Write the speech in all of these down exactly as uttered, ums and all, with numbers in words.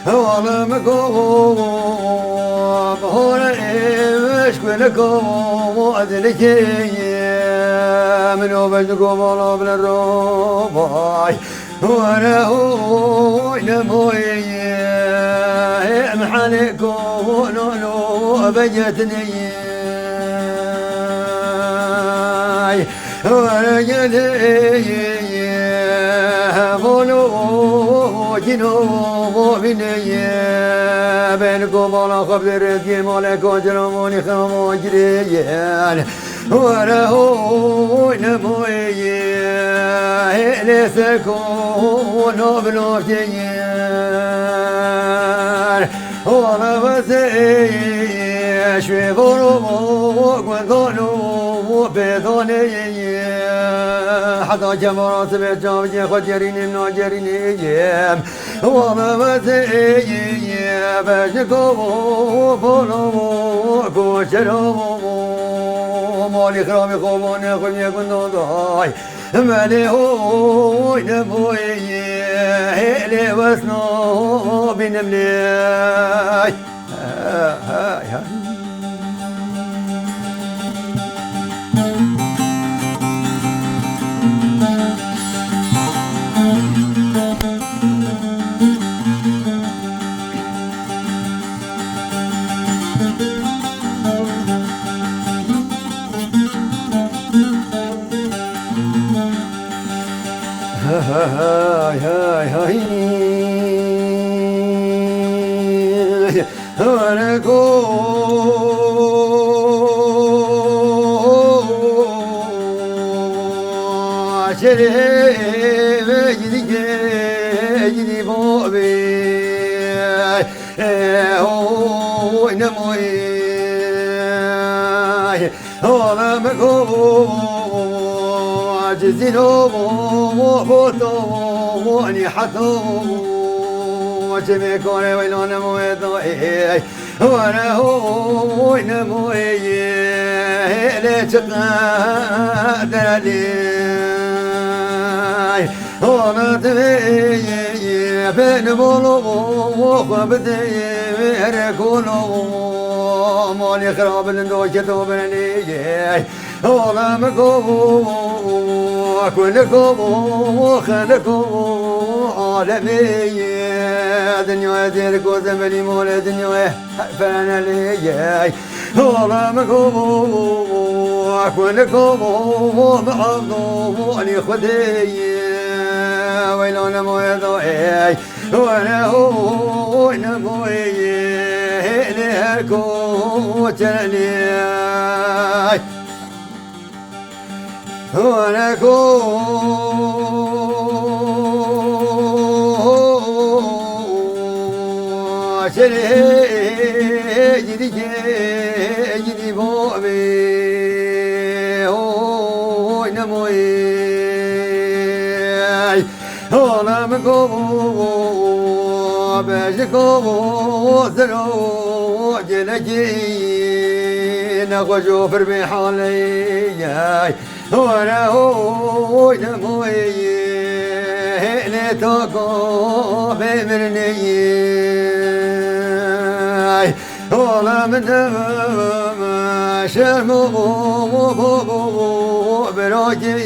Oğlum go bahore eşk ve go adilike min o ben go bala bile robay. Were oy ne moy em hane go no no begetne. Were gele bolo gino bine. Ben go bala xabde rezge male go cramoni xamo gireyen. Were oy ne moy hele se go no blo geyen. Ola veze şwe voro gundano bedone. Hata kemarat ve cavge xo gerînim na gerînim. Ola veze bejniko bolo koçero. Mali xirabî xo bone xo ye gundo day. Mele hoy ne boy hele wesno binim ley. Hay hay hay. Hare ko şere ve gidi ge gidi bo be. E, o, ne moy. Ola me go cizîno foto nîhato. Çimê kore weylo ne moye do ey. Were hoy ne moye hele çiqe derelê. Ola divê beni bolo xwe bidê here kolo. Malê xirabin do keto benê. Ola me go kuliko xeliko alemê. Dinyaya zêr ko zemelî mole dinyaya. Ferenelê yey. Ola me go kuliko me avdo li xwedê. Weyla ne moye do ey. Were hoy ne moye hele her ko çelê. Were ko şerê gidi ge gidi bo be. Hoy ne moye. Ola min go bejiko zero gelekî nexweş û pir bê haleyê. Were hoy ne moyê lê to go bê mirinê. Ola min şerm û bo bo bo bo bo berakê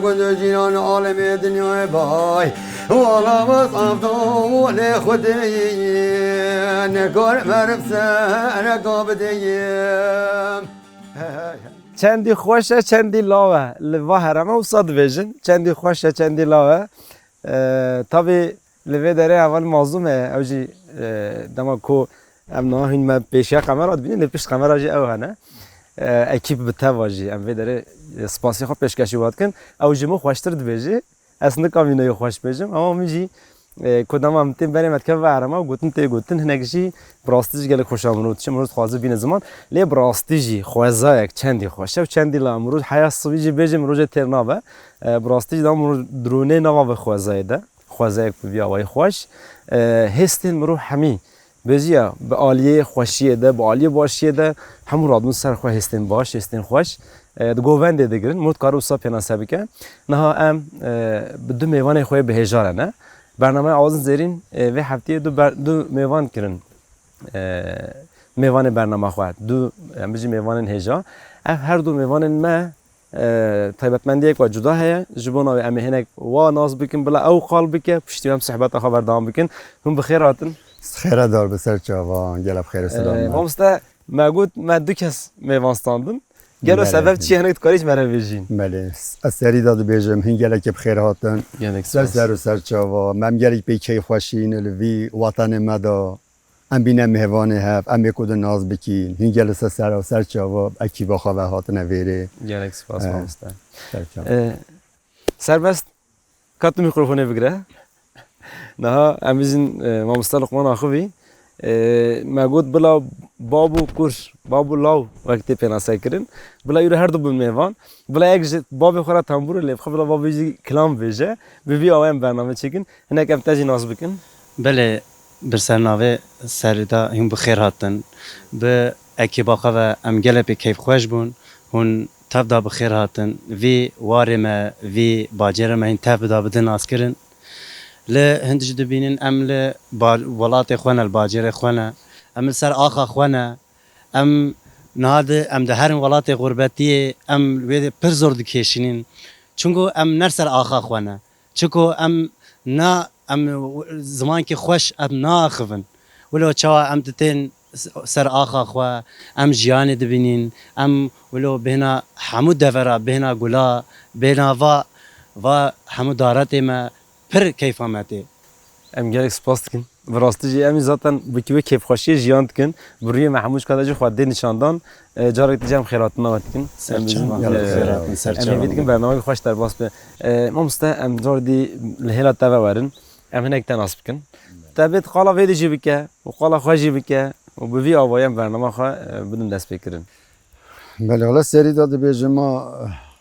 gund û cîran alemê dinyayê bay. Ola min avdo lê xwedê nekar meriv sereka bideyim. Çendî xweş e, çendî law e. Li va herêma wisa dibêjin. Çendî xweş e, çendî law e. Ee, tabî Li vê derê heval Mazlûm e, ew jî, e, dema ku em niha hîn me pêşiya kamera dibînin, lê pişt kamera jî ew hene. E, ekîp bi teva jî em vê derê, e, spasiyê xwe pêşkêşî we dikin. Ew ji min xweştir dibêje. Ez nikamî neyê xweş bêjim, ama min jî, e, ku dema em tên berê me dikeve ve herêma, gotin tê gotin, hinek jî bi rastî jî gelek xweş e. Mirov dişe, mirov dixwaze bîne ziman, lê bi rastî jî xwezayek çendî xweş e û çendî la mirov heya sivî jî bêje mirov jê têr nabe. E, bi rastî jî dema mirov dirûnê nava ve xwezayê de, xwezayek bi vî awayî xweş, e, hêstên mirov hemî bêjiya bi aliyê xweşiyê de, bi aliyê başiyê de hemû radibûn ser xwe hêstên baş, hêstên xweş, e, di govendê digirin. Mût kar wisa pênase bike. Niha em, e, bi du mêvanê xwe yê bi hêja re ne. Bernameya Awazên Zêrîn, e, vê heftiyê du ber-, du mêvan kirin. E, mêvanê bernama xwe. Du, em bijî mêvanên hêja. Ev her du mêvanên me E, taybetmendiyek wa cuda heye. Ji bo navê em ê hinek wa nas bikin, bila ew qal bike, piştî em sohbeta xwe berdewam bikin. Hûn bi xêr hatin. Xêre dar bi ser çavan, gelek xêr û E, silam. Mamoste, me got me du kes mêvan standin. Gelo Belê. Sebeb çi ye, hinek dikarî ji me re bêjî? Belê, ez serî de dibêjim, hîn gelekî bi xêr hatin. Gelek Ser spas. Ser û ser çava, me em gelek pê keyfxweşîn li vî watanê me de. Em bîne mêvanê hev, em ê ku di nas bikîn. Hîn gelek ser, ser, ser çava ekîba xwe ve hatine vêrê. Gelek spas, Eh, mamoste. Ser çava. Eh, Serbest, ka tu mîkrofonê bigire. Niha em bijîn, eh, mamoste Luqman Axivî. Eh, me got bila bab û kur, bab û law wek tê pênase kirin. Bila îro her du bin mêvan. Bila yek ji babê xwe re tembûrê lê bixwe, bila babê jî kilam bêje. Bi vî awayê em bername çêkin. Hinek em te jî nas bikin. Belê, bi ser navê serî de hûn bi xêr hatin. Bi ekîba xwe ve em gelek pê keyfxweş bûn. Hûn tev de bi xêr hatin. Vî warê me, vî bacêrê me hîn tev bida bidin naskirin. Li hind jî dibînin em li ba-, welatê xwe ne, li bacêrê xwe ne. Em li ser axa xwe ne. Em niha di, em di herin welatê xurbetiyê, em wê de pir zor dikêşînin. Çunku em ne li ser axa xwe ne. Çiko em na, em zimankî xweş em naaxivin. Wilo çawa em di tên s-, ser axa xwe, em jiyanê dibînîn, em wilo bêhna hemû devera, bêhna gula, bêhna va, va hemû daretê me pir keyfa me tê. Em gelek spas dikin. Bi rastî jî em jî zaten bi kî wê kêfxweşiyê jiyan dikin. Bi rûyê me hemû ji ka de jî xwe dê nîşandan. E, carek dî jî em xêrhatina we dikin. Ser Em çavan. Em, Gelek e, xêrhatin, ser em çavan. Hêvî dikin bernameyek xweş derbas be. E, mamoste, em carek dî li hêla te ve werin. Em hinek te nas bikin. Te bêt qala vê dî jî bike û qala xwe jî bike û bi vî awayî em bernama xwe, e, bidin destpêkirin. Belê, wele serî de dibêjim ma,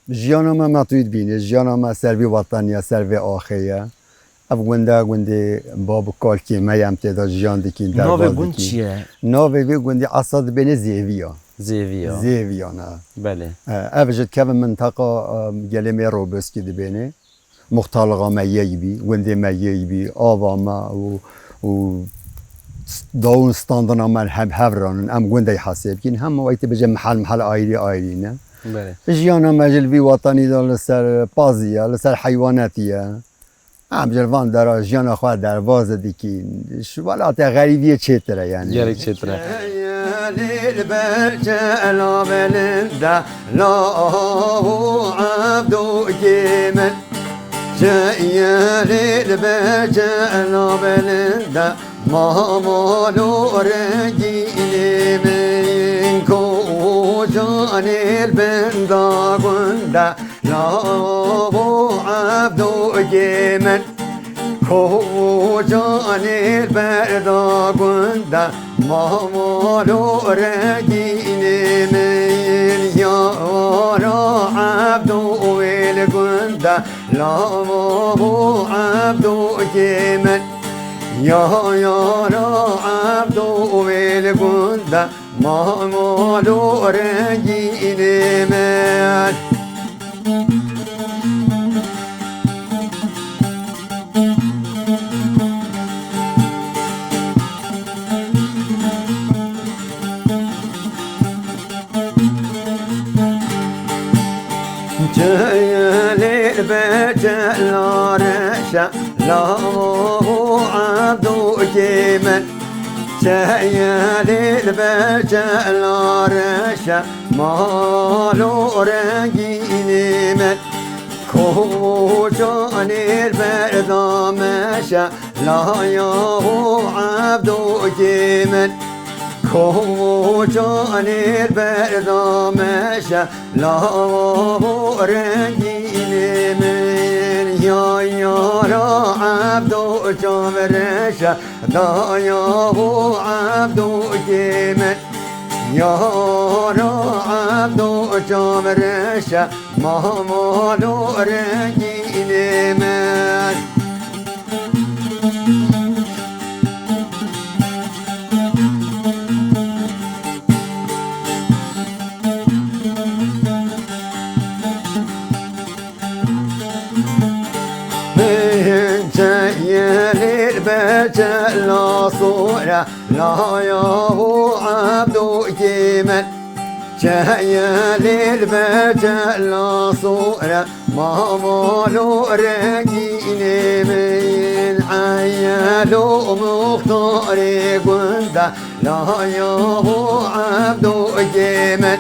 jiyana me me tu dibîne, jiyana me ser vî wataniya, ser vê axê ye. Ev gund e, gundê bab û kalkê me ye, em tê de jiyan dikîn, Navê derbas gund dikîn. Çi ye? Navê vê gundê esa dibêne Zêviya. Zêviya. Zêviya ne. Belê. E, ev ji dikeve minteqa, e, gelê me Roboskî dibêne. Muxtarlixa me yek bî, gundê me yek bî, ava me û, û s-, dawin standina me hev-, hev ranin. Em gundê hesê bikîn. Hema wextê bêje mihel, mihel ayrî ayrî ne. Belê. Jiyana me jî li vî watanî de li ser pazî ye, li ser heywanetî ye. Em ji van dera jiyana xwe derbas dikîn. Ji welatê xerîbiyê çêtir e, yanî. Gelek çêtir e. Lê li ber çela bilind e, law û evdokê min. Çeye lê li ber çela bilind e, mamal û rengînê min. Kocanê li bin da gund e, Law û evdokê min, kocanê li ber da gund e, mamal û rengînê min. Yara evdo wê li gund e, law û evdokê min. Ya yara evdo wê li gund e, Mamal û rengînê min. Çeyelê li ber çela reş e, law û evdokê min. Çeyelê li ber çela reş e, mal û rengînê min. Kocanê li ber da meş e, Laya û Ebdokê min, koçanê berda meşe, laya û rengînê min, ya yara Ebdo çavreşe, laya û Ebdokê min, yara Ebdo çavreşe, Mamalo rengînê min. Min çeyelêr becela sore, laya û Ebdokê min. Çeyelêr becela sore, mamalo rengînê min, eyelo muxtarê gunda, laya û Ebdokê min.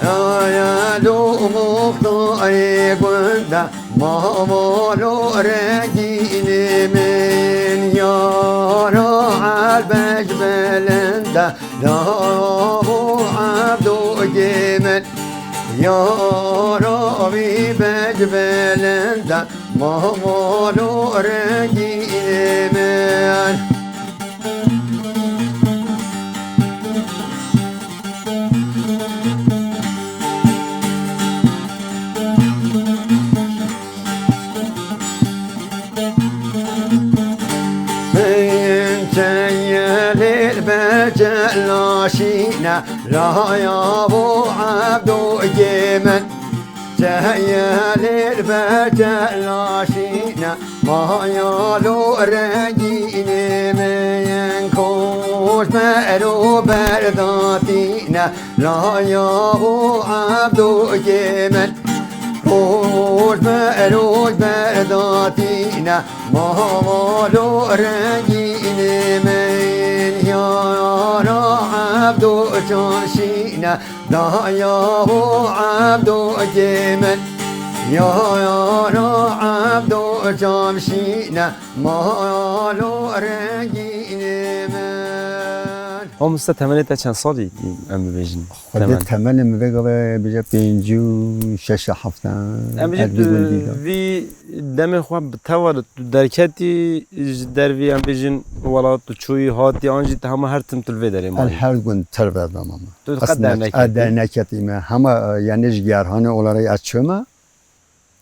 Eyelo muxtarê gunda, mamalo rengînê min, yara Elbeş belenda, Lavo Evdokê min, yara wî bec belenda, mamalo rengînê min. Min çeyelêr becelaşîne, laya bo Evdokê min. Çeyelêr becelaşîne, mayalo rengînê min. Koş bero berdatîne, laya bo Evdokê min. Koş bero berdatîne, Mamalo rengînê min, yara Evdo çavşîne, daya ho Evdokê min, yara Evdo çavşîne, mamalo rengînê min. Mamoste, temenê te çend salî em bibêjin? Xwedê temenê min vê gavê bêje pêncî û şeş heft e. Em bêjin tu vî demê xwe bi tewa de tu derketî ji dervî, em bêjin welat, tu çûyî hatî, an jî tu hema her tim tu li vê derê mayî? Ez her gund ter ve dama me. Tu qet derneketî? Ez derneketî me. Hema, e, yani ji gerhanê olarak ez çûme.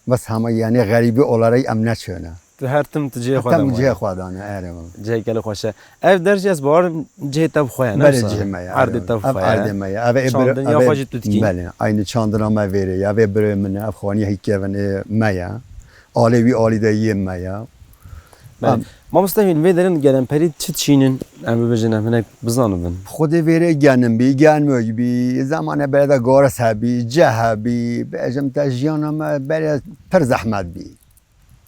Bes hema yani xerîbî olarak em neçûne. Tu her tim tu cihê xwe de mayî? Her tim cihê xwe de ne, erê. Cihê gelê xweş e. Ev der jî ez bawerim cihê te bi xwe ye, ne wisa? Belê, cihê me ye, erê. Erdê te bi xwe ye. Ev erdê me ye. Ev ê bire, çandin ya xwe jî tu dikî? Belê, aynî çandina me vêrê ye. Ev ê birê min e, ev xaniya hî kevin ê me ye. Alê wî alî de yê me ye. Belê. Em Mamoste, hûn vê derin gelemperî çi dişînin? Em bibêjin, em hinek bizanibin. Xwedê vêrê genim bî, germok bî, zemane berê de garis hebî, cih hebî, bêjim te jiyana me berê pir zehmet bî.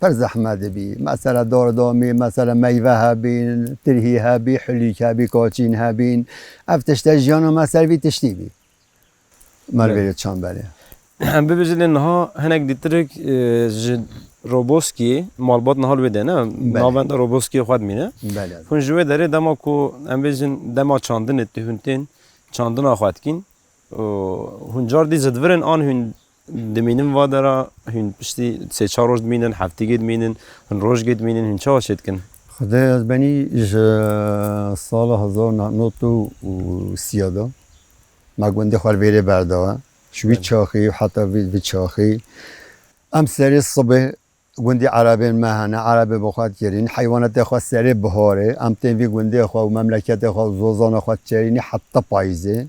Pir zehmet bî. Mesela dordamî, mesela meyve hebîn, tirhî hebî, hulîk hebî, kaçîn hebîn. Ev tişte jiyana me ser vî tiştî bî. Mervê çand berê. Em bibêjin lê niha hinek dîtirik, e, ji Roboskî, malbat niha li wê de ne? Belê. Navenda Roboskî xwe dimîne. Belê. Hûn ji wê derê dema ku em bêjin dema çandinê tê hûn tên çandina xwe dikîn. Û hûn car dî zidivirin an hûn dimînin va dera, hûn piştî sê çar roj dimînin, heftîgê dimînin, hûn rojgê dimînin, hûn çawa çê dikin? Xwedê ez benî ji sala hezar neh sed û sî de me gundê xwe li vêrê berdawe. Ji wî çaxî heta vî, vî çaxî. Em serê sibê gundî erebên me hene, erebê bi xwe dikerîn. Heywanatê xwe serê biharê. Em tên vî gundê xwe û memleketê xwe û zozana xwe diçerînî heta payîzê. Belê.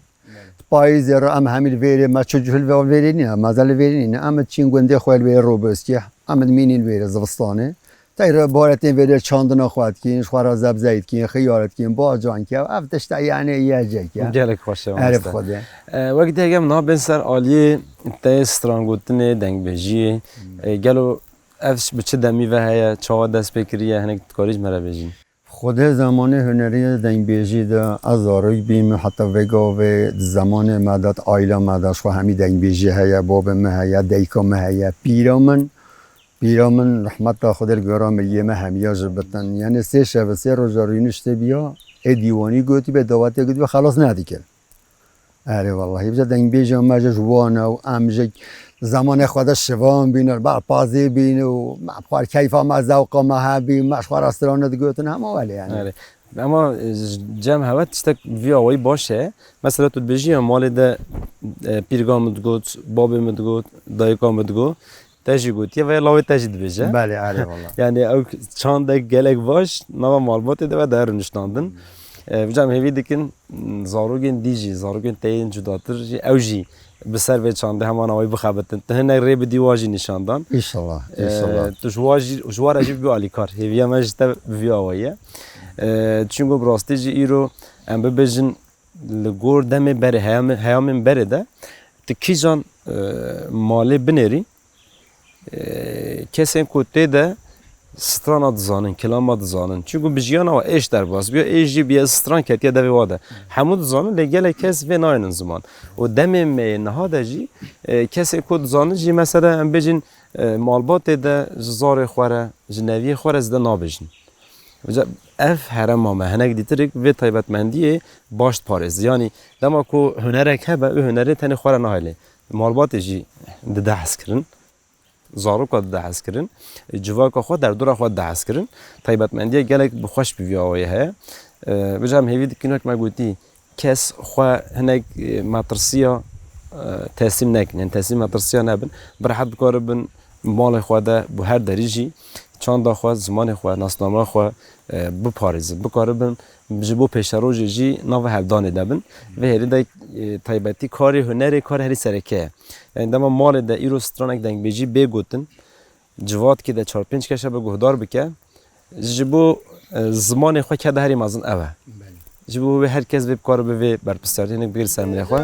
Payîzê re em hemî li vêrê me çi cih li vêrê nîne, meze li vêrê nîne. Em çîn gundê xwe li vêrê Roboskî, em dimînîn vêrê zivistanê. Tey re baretên vêrê çandina xwe dikîn, ji xwe re zebzey dikîn, xiyar dikîn, bacan ke, ev tişta yani yecek e. Gelek xweş e, mamoste. Erê bi Xwedê. E, wek dê em niha bên ser aliyê te strangotinê, dengbêjiyê. Hmm. E, gelo ev bi çi demî ve heye, çawa dest pê kiriye, hinek dikarî ji me re bêjî? Xwedê zemanê hunerî dengbêjî de ez zarok bîm, heta vê gavê di zemanê me de, di aîla me de ji xwe hemî dengbêjî heye, babê min heye, dayika min heye, pîra min. Pîra min rehmeta Xwedê li gora miriyê me hemiya ji bitin. Yanî sê şev, sê roja rûniştê biya, ê dîwanî gotî be, dawetê gotî be, xelas nedikir. Erê wellahî, bize dengbêja me ji ji wan e û em ji zemanê xwe de şivan bîn, li ber pazê bîn û me bi xwe keyfa me, zewqa me hebî, me ji xwe re strane digotin, hema welê yanî. Erê. Ama, e, cem hewe tiştek vî awayî baş e. Mesela tu dibêjî ya malê de, e, pîrga min digot, babê min digot, dayika min digot, te jî gotiye veya lawê te jî dibêje. Belê, erê wala. Yani ew çandek gelek baş nava malbatê de ve der rûniştandin. E, vêca em hêvî dikin, zarokên dî jî, zarokên te yên cudatir jî, ew jî bi ser vê çandê heman awayî bixebitin. Tu hinek rê bidî wa jî nîşan dan. Înşallah, E, înşallah. Tu ji wa jî, ji wa re jî bibî alîkar. Hêviya me ji te bi vî awayî ye. E, çunku bi rastî jî îro em bibêjin li gor demê berê, heyamê-, heyamên berê de tu kîjan, e, malê binêrî, e, kesên ku tê de strana dizanin, kilama dizanin. Çunku bi jiyana we êş derbas biya, êş jî biye stran ketiye devê wa de. Hemû dizanin, lê gelek kes vê nayênin ziman. Û demê me yê niha de jî, e, kesên ku dizanin jî, mesela em bêjin, e, malbatê de ji zarê xwe re, ji neviyê xwe re zide nabêjin. Vêca ev herema me hinek dîtirik vê taybetmendiyê baş diparêz. Yanî dema ku hunerek hebe, wê hunerê tenê xwe re nahêlê. Malbatê jî dide hezkirin, zaroka dide hezkirin, civaka xwe, derdora xwe dide hezkirin. Taybetmendiya gelek bi xweş bi vî awayî heye. E, vêca em hêvî dikin wek me gotî, kes xwe hinek, e, metirsiya, e, teslîm nekin. Yani teslîm metirsiya nebin. Bi rehet bikaribin malê xwe de, bi her derî jî çanda xwe, zimanê xwe, nasnama xwe, e, biparêzin. Bikaribin ji bo pêşerojê jî nava hevdanê de bin. Vê herî de, e, taybetî karê hunerê kar herî sereke ye. Yani dema malê de îro stranek dengbêjî bê gotin, civatkê de çar pênc keşa bi guhdar bike. Ji bo, e, zimanê xwe keda herî mezin ew e. Belê. Ji bo wê her kes vê bikare bi vê berpirsiyartî hinek bigire ser milê xwe.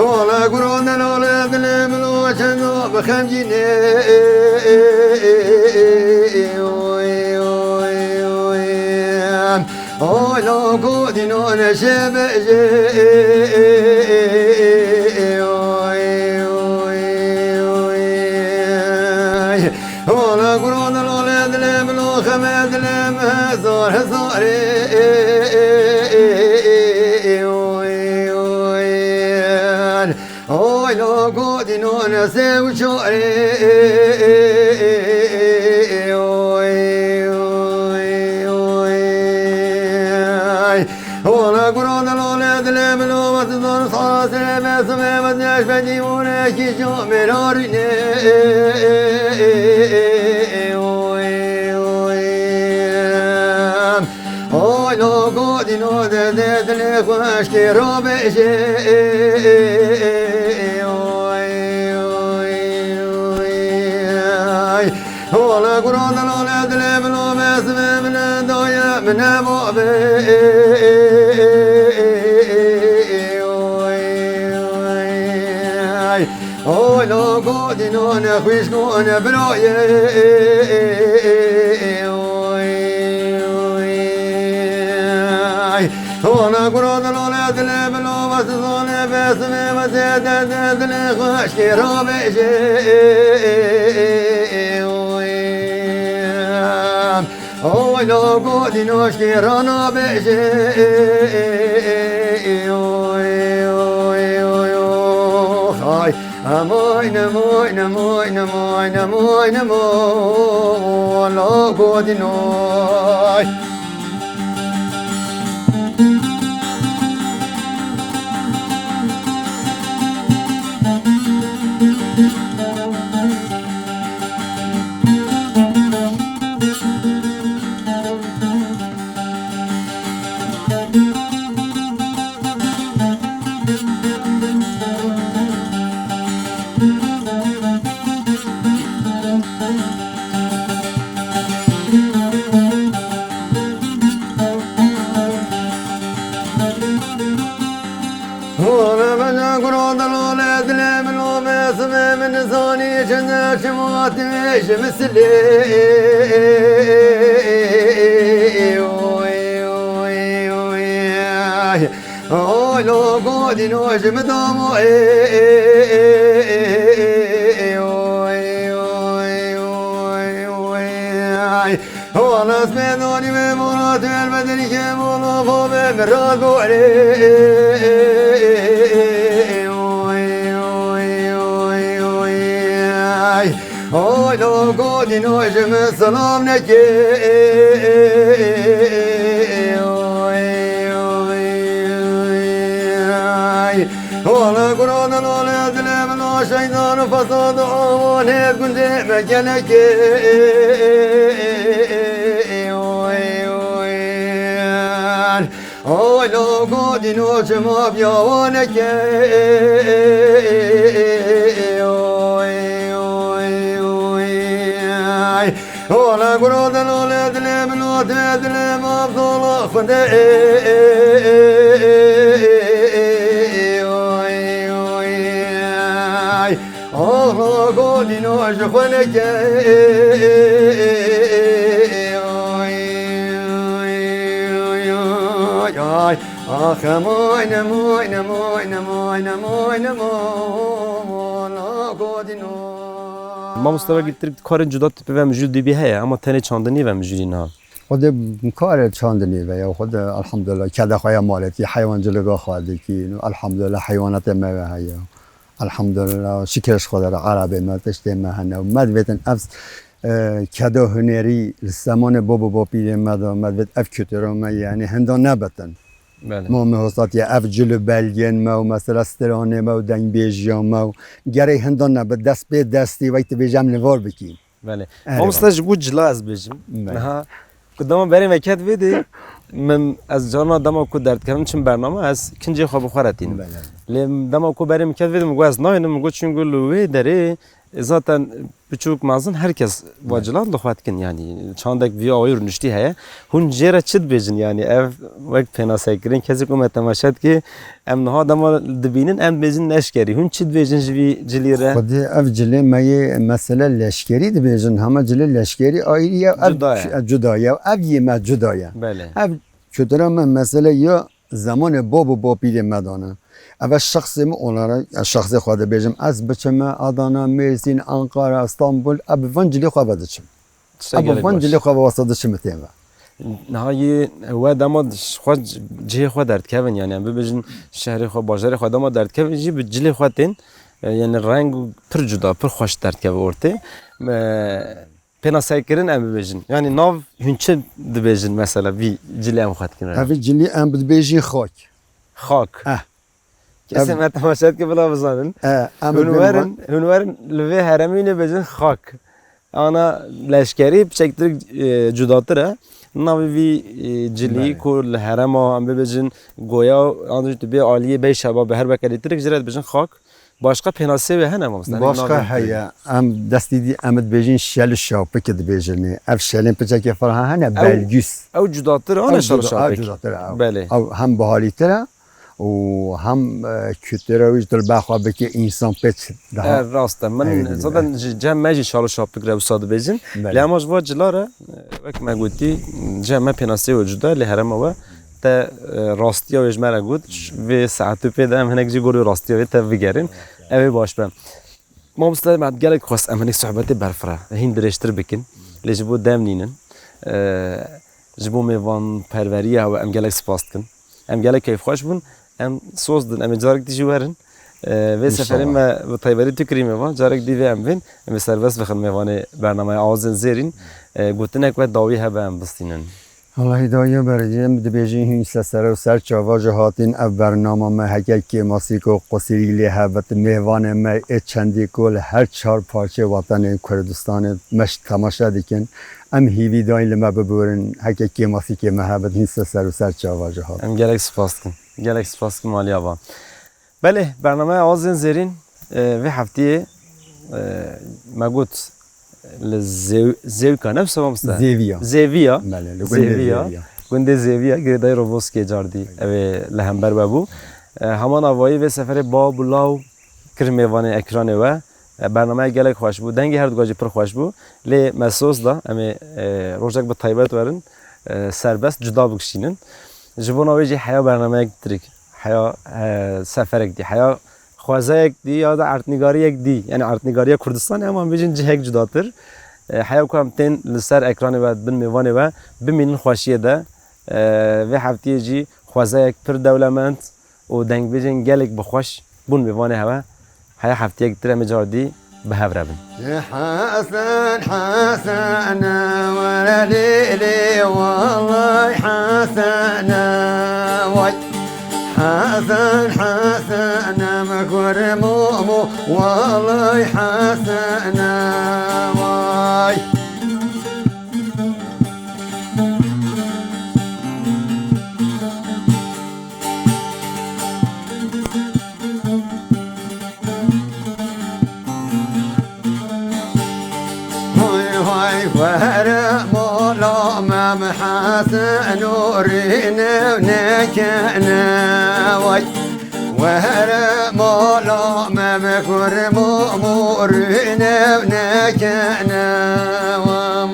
Ola gurane lale dilê min o çendo bi xemgînê. Oy lo godîno neşe bejê. Ola gurane lale dilê min o xeme dilê min hezar hezarê. Oy lo godîno ne se û çarê. Ola gurane lale dilê min o vatizan sase ve sime ve neş bedî û ne ki camê rarîne. Oy lo godîno de de dilê xweşkê rabêje. Ola gurane lale dilê min o ve sime min daye min ne babe. Oy lo godîno ne xwîşko ne birayê. Oy, oy, oy. Ola gura dilane dilê min o vatizane besime ve zêde de dilê xweşkê rabêje. Oy. Oy lo godîno şkê rana bêje. Oy, oy, oy, oy, oy. Hay. Amoy, namoy, namoy, namoy, namoy, namoy, lo godîno. Lale dilê min û mesimê min zanî çi ne çi ma divê ji min silê. Oy, oy, oy, ay. Oy, lo godîno ji min damo, ê, ê, ê, ê, ê, ê, ê, oy, oy, oy, oy, ay. Olas bedoni ve murat el bedeni ke mola fo ve mirat bu, ê, ê, ê, ê, ê, ê, oy, oy, oy, oy, ay. Oy, lo godîno ji min selam neke. Oy, oy, oy. Wala Kur'an lale dilê min o şeytan û fesad û awanê gundê me gelekê. Oy, oy. Oy, lo godîno çima biyawaneke. Oy, oy, oy. Ola guro delole dilê min o tê dilê ma zola xwende. Oy, oy. Ola godîno ji xwe neke. Oy, oy, oy, oy. Ax, emoy, nemoy, nemoy, nemoy, nemoy, nemoy, la godîno. Mamoste, wekî tirk karên cuda tu pê ve mijûl dibî heye, ama tenê çandinî ve mijûlî niha. Xwedê karê çandinî ve ya, xwedê elhamdulillah, keda xwe ya maletî, heywancilika xwe dikî, elhamdulillah, heywanatê me ve heye. Elhamdulillah, şikir ji Xwedê re, erebê me, tiştê me hene. Me divêtin ev, e, keda hunerî li zemanê bab û bapîrê me de, me divêt ev kultura me, yanî hinda nebitin. Belê. Ma me hosatiye ev cil û belgên me û mesela stranê me û dengbêjiya me û gerê hinda nebe dest pê destî wek dibêje em li var bikîn. Belê. Erê Mamoste, baba. Ji bo cila ez bêjim. Belê. Niha ku dema berê me ket vê dê, min ez carna dema ku derdikevim çim bername ez kincê xwe bi xwe re tînim. Belê. Lê dema ku berê min ket vê dê min got ez nayênim, min got çunku li wê derê, e, zaten biçûk mezin her kes va Belê. Cila li xwe dikin, yanî çandek vî awayî rûniştî heye. Hûn jê re çi dibêjin? Yanî ev wek pênasekirin, kesê ku me temaşe dike, em niha dema dibînin, em dibêjin leşkerî. Hûn çi dibêjin ji vî cilî re? Xwedê ev cilê me yê mesele leşkerî dibêjin. Hema cilê leşkerî ayrî ye, ev Cuda ye. Cu-, cuda ye, ev yê me cuda ye. Belê. Ev kültüra me mesele ya zemanê bab û bapîrê me dane. Ev e şexsê min olarak, ez şexsê xwe dibêjim. Ez biçime Adana, Mêrsîn, Ankara, Stenbul, ev bi van cilê xwe ve diçim. Tiştek Ev gelek van baş. Cilê xwe ve wasa diçim tê ve. Niha yê we dema xwe cihê xwe derdikevin, yani em bibêjin şehrê xwe, bajarê xwe dema derdikevin jî bi cilê xwe tên, e, yani reng pir cuda, pir xweş derdikeve ortê. E, pênasekirin em bibêjin. Yani nav hûn çi dibêjin mesela vî cilê em xwe dikin? Ev cilî em dibêjin xak. Xak. Eh. Kesê Em- me temaşe dike bila bizanin. Eh, em Hûn dibên werin, hûn werin li vê heremî nê bêjin xak. Ana leşkerî piçektir, e, cudatir e. Navê vî, e, cilî Belê. Ku li herema em bibêjin goya, an jî tu bê aliyê bey şeba bi her bekelî tirik jê re dibêjin xak. Başqa pênasê wê hene mamoste? Başqa Navê heye. Em destî dî em dibêjin şel şapik dibêjin. Ev şelên piçekê fir ha hene Ew, belgüs. Ew cudatir, ana Ew şel cuda-, şapik. Ew cudatir e. Belê. Ew hem bihalîtir e. û hem, e, kültüra wî ji dilba xwe bike, însan pêç daha. E, rast e. Min Ew zaten ji cem me jî şal û şapik re wisa dibêjin. Belê. Lê hema ji va cila re, e, wek me gotî, cem me pênasê we cuda, lê herema we te, e, rastiya wê ji me re got. Vê saetû pê de em hinek jî gor wê rastiya wê te bigerin. Ew ê baş be. Mamoste, me gelek xwest em hinek sohbetê berfira hîn dirêjtir bikin. Lê ji bo dem nînin. E, ji bo mêvanperwerîya we em gelek spas dikin. Em gelek keyfxweş bûn. Em soz din. Em ê carek dî jî werin. E, vê seferê me bi taybetî tu kirî mêvan. Carek dî vê em bên. Em ê serbest bixin mêvanê bernameya Awazên Zêrîn. E, gotinek we dawî hebe em bistînin. Allahî daye berê, em dibêjin hîn se sere û ser çava ji hatin ev bernama me heke kêmasîko qusirî lê hebit mêvanê me ê çendî ku li her çar parçeyê wetenê Kurdistanê me ji temaşe dikin. Em hîvî dayîn li me biborin, heke kêmasîkê me hebit hîn se ser û ser çava ji hat. Em gelek spas dikin. Gelek spas dikim alî ava. Belê, bernameya Awazên Zêrîn, e, vê heftiyê, e, me got li Zêw-, Zêwka ne wisa mamoste? Zêviya. Zêviya. Belê, li gundê Zêviya. Zêviya. Gundê Zêviya, girêdayî Roboskê cardî ev ê li hember me bû. E, heman avayî vê seferê bav û law kir mêvanê ekranê we. E, bernameyek gelek xweş bû. Dengê her du jî pir xweş bû. Lê me soz da, em ê, e, rojek bi taybet werin, e, serbest, cuda bikişînin. Ji bona wê jî heya bernameyek dirik, heya, e, seferek dî, heya xwezayek dî ya da erdnîgariyek dî. Yani erdnîgariya Kurdistanê, ama em bêjin cihek cudatir. E, heya ku em tên li ser ekranê we, bin mêvanê we, bimînin xweşiyê de. E, vê heftiyê jî xwezayek pir dewlemend û dengbêjên gelek bi xweş bûn mêvanê hewe. Heya heftiyek dir em ê cara dî bi hev re bin. Ji Hesen, Hesen, were lê lê, wallay Hesen, way. Hesen, Hesen, em kurmo mo, wallay Hesen, way. Hay hay, were mola Mem Hesen û rîne û nekene, way. Were mola me bi kurmo mo rîne û nekene,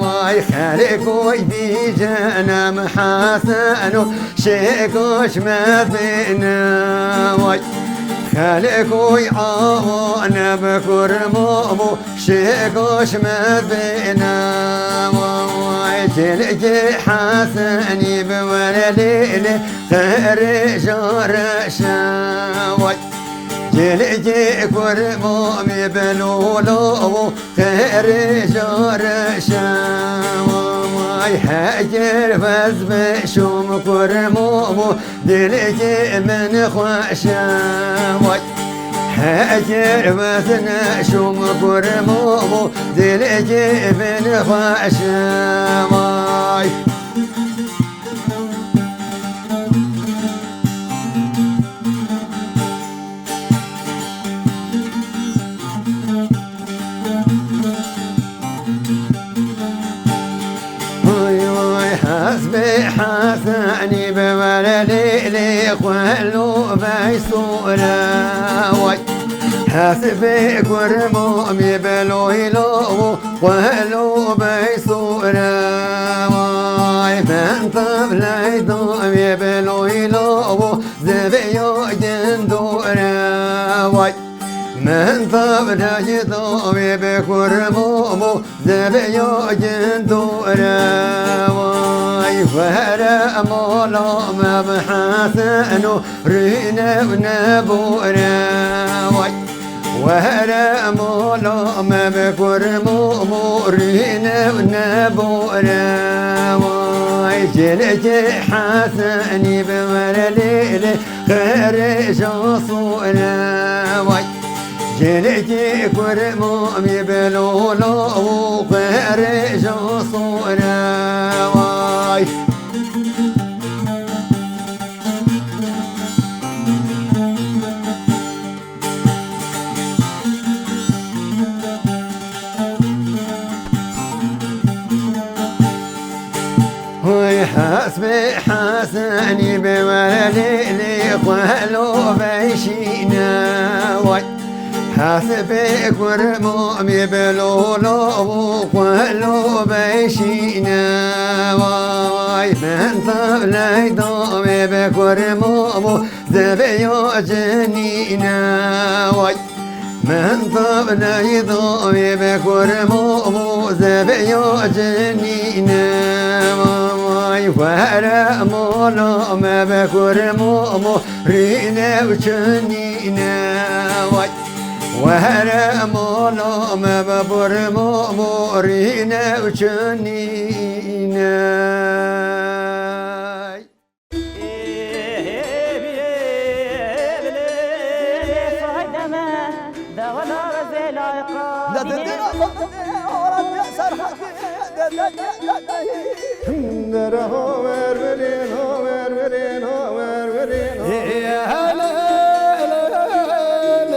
way. Xelk oy bîjene Mem Hesen û şêkoş me bêne, way. Xelk oy awane bi kurmo mo şêkoş me bêne, way. Cilkê Hesenî bi were lê lê, qerê jare şe, way. Cilkê kurmo mi bi lolo û qerê jare şe, way. Heger vez bi şom kurmo mo, dilkê min xweş e, way. Heger vez ne şom kurmo mo, dilkê min xweş e, way. Hay vay, hesbê Hesenî bi were lê lê, xwelo vey sore, way. Hesbê kurmo mi bi loy lo, xwelo vey sore, way. Min tevley do mi bi loy lo, zeviyo gindore, way. Min tevley do mi bi kurmo mo, zeviyo gindore, way. Were mola Mem Hesen û rîne û nebore, way. Were mola me bi kurmo mo rîne û nebore, way. Cilkê Hesenî bi were lê lê, qerê jasore, way. Cilkê kurmo mi bi lolo û qerê jasore, way. Hay hesbê Hesenî bi were lê lê, xwelo veyşîne, way. Hesbê kurmo mi bi lolo û xwelo veyşîne, way. Min tevley do mi bi kurmo mo, zeviyo cinîne, way. Min tevley do mi bi kurmo mo, zeviyo cinîne, way. Were mola me bi kurmo mo rîne û çinîne, way. Were mola me bi kurmo mo rîne û çinîne.